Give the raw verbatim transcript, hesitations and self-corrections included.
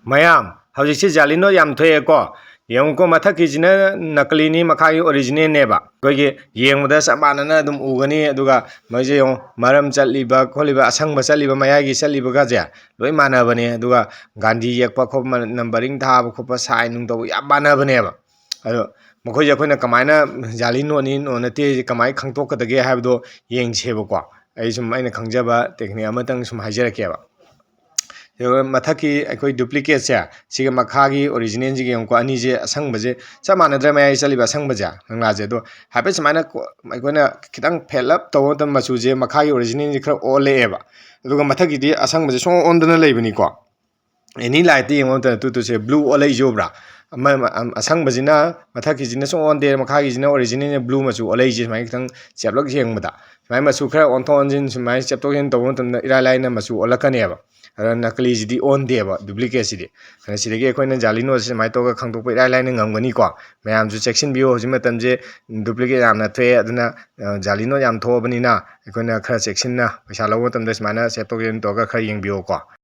ꯃꯌꯥꯝ, ꯍꯧꯖꯤꯛꯁꯤ ꯖꯥꯂꯤ ꯅꯣꯠ ꯌꯥꯝ ꯊꯣꯛꯑꯦꯀꯣ꯫ ꯌꯦꯡꯉꯨꯀꯣ, ꯃꯊꯛꯀꯤꯁꯤꯅ ꯅꯀꯂꯤꯅꯤ, ꯃꯈꯥꯒꯤ ꯑꯣꯔꯤꯖꯤꯅꯦꯜꯅꯦꯕ꯫ ꯑꯩꯈꯣꯏꯒꯤ ꯌꯦꯡꯕꯗ ꯆꯞ ꯃꯥꯟꯅꯅ ꯑꯗꯨꯝ ꯎꯒꯅꯤ꯫ ꯑꯗꯨꯒ ꯃꯣꯏꯁꯦ ꯌꯦꯡꯉꯨ, ꯃꯔꯝ ꯆꯠꯂꯤꯕ ꯈꯣꯠꯂꯤꯕ, ꯑꯁꯪꯕ ꯆꯠꯂꯤꯕ, ꯃꯌꯥꯏꯒꯤ ꯆꯠꯂꯤꯕꯒꯁꯦ ꯂꯣꯏ ꯃꯥꯟꯅꯕꯅꯦ꯫ ꯑꯗꯨꯒ ꯒꯥꯟꯙꯤ ꯌꯦꯛꯄ ꯈꯣꯠꯄ, ꯅꯝꯕꯔꯤꯡ ꯊꯥꯕ ꯈꯣꯠꯄ, ꯁꯥꯏꯟ ꯅꯨꯡ ꯇꯧꯕ ꯌꯥꯝ ꯃꯥꯟꯅꯕꯅꯦꯕ꯫ ꯑꯗꯣ ꯃꯈꯣꯏꯁꯦ ꯑꯩꯈꯣꯏꯅ ꯀꯃꯥꯏꯅ ꯖꯥꯂꯤ ꯅꯣꯠꯅꯤ, ꯅꯣꯠ ꯅꯠꯇꯦ, ꯀꯃꯥꯏꯅ ꯈꯪꯗꯣꯛꯀꯗꯒꯦ ꯍꯥꯏꯕꯗꯣ ꯌꯦꯡꯁꯦꯕꯀꯣ꯫ ꯑꯩ ꯁꯨꯝ ꯑꯩꯅ ꯈꯪꯖꯕ ꯇꯦꯛꯅꯤꯛ ꯑꯃꯇꯪ ꯁꯨꯝ ꯍꯥꯏꯖꯔꯛꯀꯦꯕ꯫ ꯑꯗꯨꯒ ꯃꯊꯛꯀꯤ ꯑꯩꯈꯣꯏ ꯗꯨꯄ꯭ꯂꯤꯀꯦꯠꯁꯦ, ꯁꯤꯒ ꯃꯈꯥꯒꯤ ꯑꯣꯔꯤꯖꯤꯅꯦꯜꯁꯤꯒ ꯌꯦꯡꯉꯨꯀꯣ, ꯑꯅꯤꯁꯦ ꯑꯁꯪꯕꯁꯦ ꯆꯞ ꯃꯥꯟꯅꯗ꯭ꯔꯥ? ꯃꯌꯥꯏ ꯆꯠꯂꯤꯕ ꯑꯁꯪꯕꯁꯦ, ꯀꯪꯂꯥꯁꯦ꯫ ꯑꯗꯣ ꯍꯥꯏꯐꯦꯠ ꯁꯨꯃꯥꯏꯅ ꯀꯣ-, ꯑꯩꯈꯣꯏꯅ ꯈꯤꯇꯪ ꯐꯦꯠ ꯑꯞ ꯇꯧꯕ ꯃꯇꯝꯗ ꯃꯆꯨꯁꯦ ꯃꯈꯥꯒꯤ ꯑꯣꯔꯤꯖꯤꯅꯦꯜꯁꯦ ꯈꯔ ꯑꯣꯜꯂꯛꯑꯦꯕ꯫ ꯑꯗꯨꯒ ꯃꯊꯛꯀꯤꯗꯤ ꯑꯁꯪꯕꯁꯦ ꯁꯨꯡꯑꯣꯟ ꯑꯣꯟꯗꯅ ꯂꯩꯕꯅꯤꯀꯣ꯫ ꯑꯦꯅꯤ ꯂꯥꯏꯠꯇ ꯌꯦꯡꯕ ꯃꯇꯝꯗ ꯇꯨ ꯇꯨꯁꯦ ꯕ꯭ꯂꯨ ꯑꯣꯜꯂꯛꯏꯁꯦ ꯎꯕ꯭ꯔꯥ? ꯑꯃ, ꯑꯃ, ꯑꯁꯪꯕꯁꯤꯅ ꯃꯊꯛꯀꯤꯁꯤꯅ ꯁꯨꯝ ꯑꯣꯟꯗꯦ, ꯃꯈꯥꯒꯤꯁꯤꯅ ꯑꯣꯔꯤꯖꯤꯅꯦꯜꯅ ꯕ꯭ꯂꯨ ꯃꯆꯨ ꯑꯣꯜꯂꯛꯏꯁꯦ ꯁꯨꯃꯥꯏꯅ ꯈꯤꯇꯪ ꯆꯦꯞꯂꯛ ꯌꯦꯡꯕꯗ꯫ ꯁꯨꯃꯥꯏꯅ ꯃꯆꯨ ꯈꯔ ꯑꯣꯟꯊꯣꯛ ꯑꯣꯟꯁꯤꯟ, ꯁꯨꯃꯥꯏꯅ ꯆꯦꯞꯊꯣꯛ ꯆꯦꯞꯁꯤꯟ ꯇꯧꯕ ꯃꯇꯝꯗ ꯏꯔꯥꯏ ꯂꯥꯏꯅ ꯃꯆꯨ ꯑꯣꯜꯂꯛꯀꯅꯦꯕ꯫ ꯑꯗꯨꯅ ꯅꯀꯂꯤꯁꯤꯗꯤ ꯑꯣꯟꯗꯦꯕ, ꯗꯨꯄ꯭ꯂꯤꯀꯦꯠꯁꯤꯗꯤ꯫ ꯑꯗꯨꯅ ꯁꯤꯗꯒꯤ ꯑꯩꯈꯣꯏꯅ ꯖꯥꯂꯤ ꯅꯣꯠꯁꯦ ꯁꯨꯃꯥꯏꯅ ꯇꯧꯔꯒ ꯈꯪꯗꯣꯛꯄ ꯏꯔꯥꯏ ꯂꯥꯏꯅ ꯉꯝꯒꯅꯤꯀꯣ꯫ ꯃꯌꯥꯝꯁꯨ ꯆꯦꯛꯁꯤꯟꯕꯤꯌꯨ, ꯍꯧꯖꯤꯛ ꯃꯇꯝꯁꯦ ꯗꯨꯄ꯭ꯂꯤꯀꯦꯠ ꯌꯥꯝꯅ ꯊꯣꯛꯑꯦ꯫ ꯑꯗꯨꯅ, ꯑ, ꯖꯥꯂꯤ ꯅꯣꯠ ꯌꯥꯝ ꯊꯣꯛꯑꯕꯅꯤꯅ ꯑꯩꯈꯣꯏꯅ ꯈꯔ ꯆꯦꯛꯁꯤꯟꯅ ꯄꯩꯁꯥ ꯂꯧꯕ ꯃꯇꯝꯗ ꯁꯨꯃꯥꯏꯅ ꯆꯦꯞꯊꯣꯛ ꯆꯦꯞꯁꯤꯟ ꯇꯧꯔꯒ ꯈꯔ ꯌꯦꯡꯕꯤꯌꯨꯀꯣ꯫